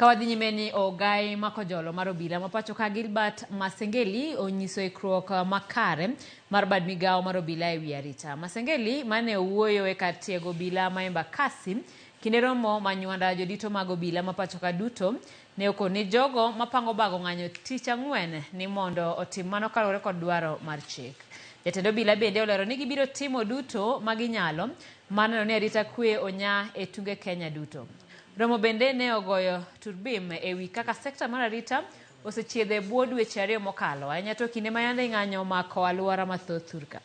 Ka wadhi nyime ni ogai makojolo mar obila ma pacho ka Gilbert Masengeli onyiso ikruok makare mar bad migawo mar obila e wi arita. Masengeli mane owuoyo e kar tiego obila ma Embakasi kinde romo ma nywanda jodito mag obila ma pacho ka duto ne okoni jogo mapango bago ng'anyo tich ang'wen ni mondo otim mano kaluwore kod dwaro mar chik. Jatend obila bende olero ni gibiro timo duto ma ginyalo mar neno ni arita kwe onya e tunge Kenya duto. Romo bende ne ogoyo turbim e wi kaka sekta mar arita osechiedho e bwo dweche ariyo mokalo, ahinya to kinde ma yande ng'anyo omako alwora mathoth thurka.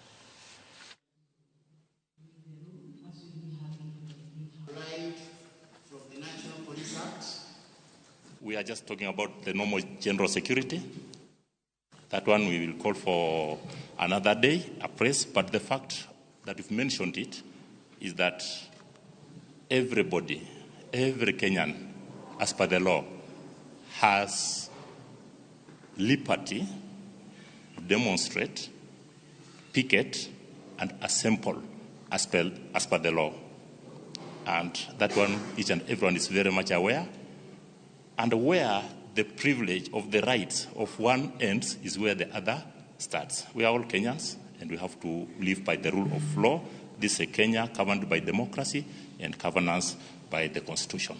We are just talking about the normal general security. That one we will call for another day, a press. But the fact that we've mentioned it is that everybody, every Kenyan, as per the law, has liberty to demonstrate, picket, and assemble as per the law. And that one, each and everyone is very much aware. And where the privilege of the rights of one ends is where the other starts. We are all Kenyans and we have to live by the rule of law. This is a Kenya governed by democracy and governance by the constitution.